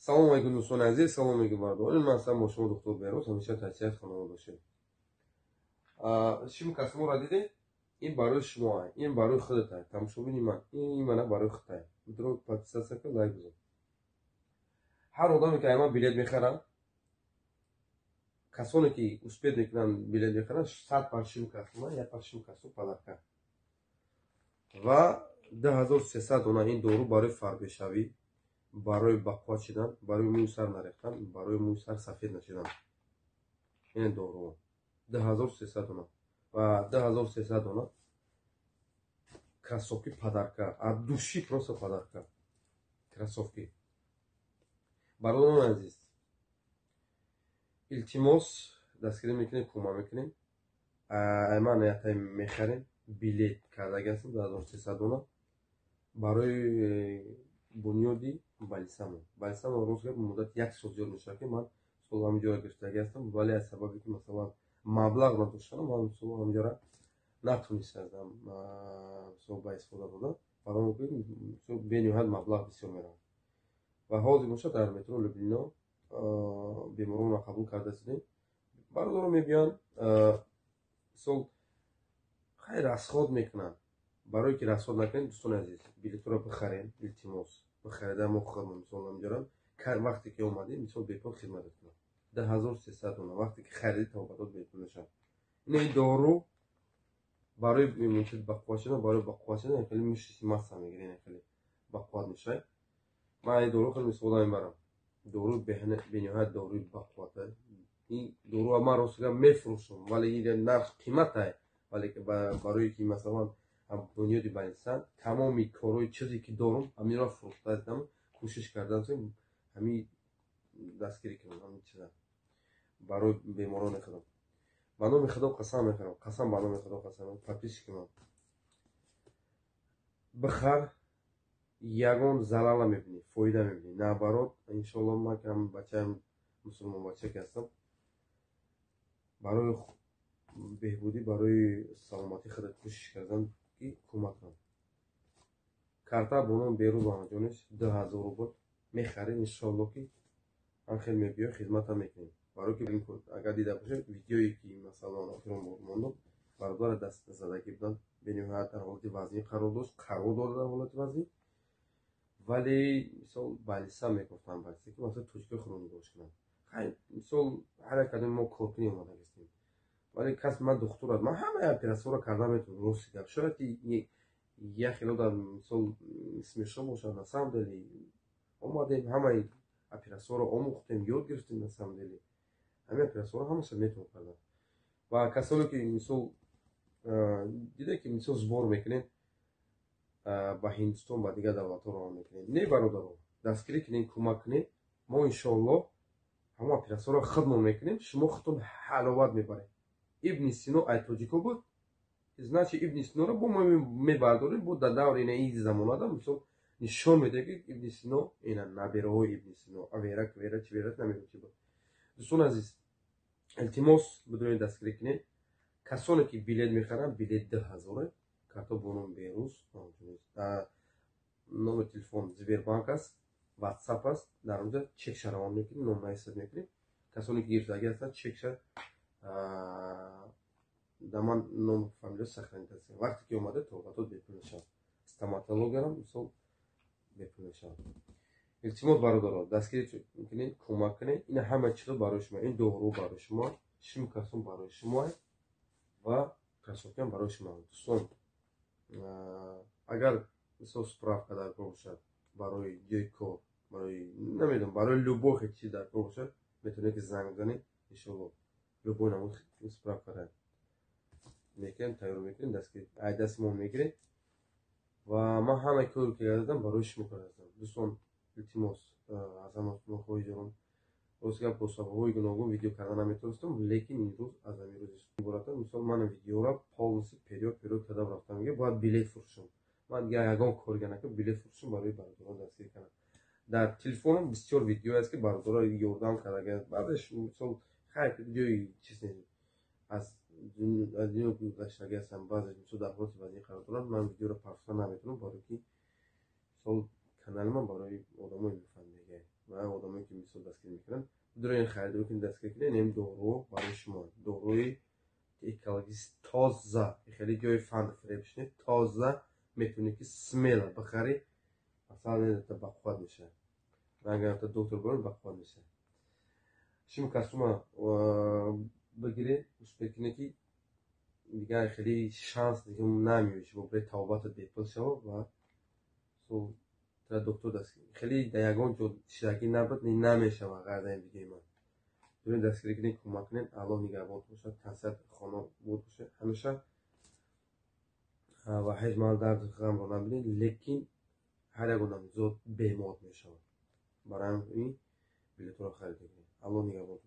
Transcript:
Салом алейкум, дӯстони азиз, салом алейкум, бародарон. Ман ҳастам бо шумо доктор Беҳрӯз. Ҳамеша тасиҳат хонавода бошед. Шим касморо дидед? Ин барои шумо, ин барои худата, тамошобини ман, ин мана барои худта. Дро подписаться кун, лайк бизон. Ҳар одаме ки ай ман билет мехарад, касоне ки успеть мекунанд, билет мехаранд, 100 пар шим касма, як пар шим касу подарка ва 2300 дона ин дору барои фарбешавӣ, барои бақувват шидан, барои мӯи сар нарехтан, барои мӯи сар сафед нашидан. Ин дору 2300 дона ва 2300 дона кроссовки подарка, от души, просто подарка кроссовки. Бародарони азиз, илтимос, дастгирӣ мекунем, кӯмак мекунем. Ман ятай мехарем, билет кардаги ҳастам 2300 дона барои бунёди балисамо. Балисамо, рост гап, муддати як сол зиёд мешавад, ки ман сол ҳамин гирифтаги ҳастам, вале аз сабабе ки, масалан, маблағ надоштанам, ман мисол ҳаминҷора натонистам мисол ба истифода бурдан, барои бениҳоят маблағ бисёр меравад. Ва ҳозир бошад, дар метро Люблино беморонро қабул карда истодем. Бародаро мебиёянд, мисол, хайр, расход мекунанд. Барое ки расход накунед, дӯстони азиз, билетҳоро бихарем, илтимос, бихарида мо худамон мисол ҳаминҷора вақте ки омадем, мисол, бепул хидмат мекунам. 2300 дона вақте ки харидӣ, табобатот бепул мешавад. Ин дору барои иммунитет бақувват шудан, барои бақувват шудан хеле мышцы масса мегирад, хеле бақувват мешавад. Ман ин дору хеле истифода мебарам. Дору бениҳоят доруи бақувват. Ин доруро ман, рост гап, мефурӯшам, вале ин нарх қиматае, вале барое ки, масалан, бунёди балисан, тамоми корҳои чизе ки дорум, ҳаминро фурӯхта дидам, кӯшиш кардам, ҳамин дастгирӣ кунам, ҳамин чиза барои беморони худам. Ба номи Худо қасам мехӯрам, қасам ба номи Худо қасам, подписчик кунам, бихар, ягон залал намебинӣ, фоида мебинӣ, наоборот. Иншоалло, ман кам бачаам мусулмон бача ки ҳастам, барои беҳбудӣ, барои саломатии худат кӯшиш кардам, ки кӯмак кунам. Карта бо номи Берӯз Муҳаммадҷониш 2000 рубл мехаред, иншоалло, ки ҳам хел мебиёй, хизматам мекунем. Барое ки агар дида бошед видеое ки, масалан, охирон бор мондум, бародара даст задагӣ буданд, бениҳоят дар ҳолати вазнӣ қарор дошт, қарор дорад дар ҳолати вазнӣ, вале, мисол, балиса мегуфтанд, балиса ки, масалан, тоҷикои худро нигоҳш кунанд. Хайр, мисол, ҳар як кадоми мо коркунӣ омада ҳастем, вале кас ман духтур аст, ман ҳамаи оператсияро карда метавонам. Рости гап, шояд ки як хело дар, мисол, смешно бошад, на самом деле омадем, ҳамаи оператсияро омӯхтем, ёд гирифтем. На самом деле ҳамин оператсияро ҳамаша метавон кардан. Ва касоне ки, мисол, дида ки, мисол, сбор мекунем, ба Ҳиндустон, ба дигар давлатҳо равон мекунем, не, бародаро, дастгирӣ кунем, кӯмак кунем. Мо, иншоалло, ҳамон оператсияро худмон мекунем, шумо худтон ҳаловат мебаред. Ибни Сино ай тоҷико буд, значит, Ибни Синоро бо мо мебардорем, бо дар даври ина и замонада, мисол, нишон медиҳем, ки Ибни Сино ина набераҳои Ибни Сино авера вера чи вера, намедонам чи буд. Дӯстони азиз, илтимос, бидонед, дастгирӣ кунед. Касоне ки билет мехаранд, билет 2000-е, карто бо номи Берӯз, номери телефон Сбербанк аст, Ватсап аст, дар онҷа чекша равон мекунем, номнависат мекунем. Касоне ки гирифтагӣ ҳастанд, чекша да ман ном, фамилия сохранить аст. Вақте ки омада, табобатот бепул мешавад, стоматологиярам, мисол, бепул мешавад. Илтимос, бародаро, дастгирӣ кунед, кӯмак кунед. Ин ҳама чизо барои шумо, ин дору барои шумо, шим касон барои шумо ва кроссовкиам барои шумо. Дӯстон, агар, мисол, справка дар кор бошад барои ҷои кор, барои намедонам, барои любой чиз дар кор бошад, метавонед ки занг бизанед. Иншоалло, любой намуд справкара мекунем, тайёр мекунем, ай дасти мо мегирем. Ва ман ҳамаи коре ки кардам, барои шумо кардам. Дӯстон, илтимос, аз ҳама хоҳиш дорам. Рост гап, бо сабабҳои гуногун видео карда наметавонистам, лекин имрӯз аз ҳамин рӯзи иборатан, мисол, ман видеора полностью период период карда рафтам, бояд билет фурӯшам. Ман дигар ягон корга накардам, билет фурӯшам, барои бародарон дастгирӣ кардам. Дар телефонам бисёр видео аст, ки бародаро ёрдам карда. Баъдаш, мисол, хайр, ҷои чиз аз дунё гузаштагӣ ҳастам, баъзе, мисол, дар ҳолати вазнин қарор доранд. Ман видеоро партофта наметавонам, барое ки, мисол, канали ман барои одамои мефаҳмидага ва одамое. Мисол, дастгирӣ мекунам. Дуроин харидорӣ кунед, дастгирӣ кунед. Инем дору барои шумо, доруи экологически тоза, хеле ҷои фанду фиреб шунед, тоза, метавонӣ ки смело бихарӣ. Масалан, бақувват мешавад, рангата доктор бор, бақувват мешавад. Шумо касума бигиред, успеть кунед, ки дигар хеле шанс дига намеёбед. Шумо биред, табобата бепул шава ва доктор хеле дар ягон ҷо шидагӣ набуд, намешавад. Ғайр видеои ман дурин, дастгирӣ кунед, кӯмак кунед. Аллоҳ нигаҳбон бошад, тансиҳат хонобод бошад ҳамеша ва ҳеҷ маҳал дарду ғамро набинед. Лекин ҳар як одамзод бемор мешавад, барои ҳамин билетҳоро харида кунед. Аллоҳ нигаҳбон.